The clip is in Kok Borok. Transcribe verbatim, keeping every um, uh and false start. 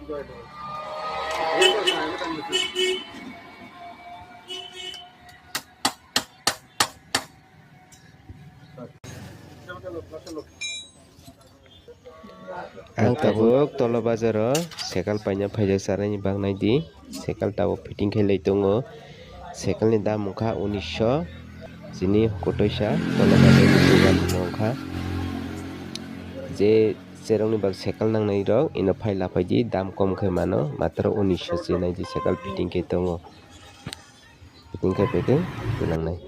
Ang tabuk Tolo bazaro cycle paina phaijak, charani bak naidi. Cycle tabuk fitting khailai tongo. Cycle ni dam wngkha unisho, chini kotoisa Tolo bazar ni dugan wngkha. Je cherokni bak cycle nangnai rok ino phai laphaidi, dam kom khe mano, matro unisho se naidi cycle fitting khe tongo. Fitting khe phaikhe twilangnai.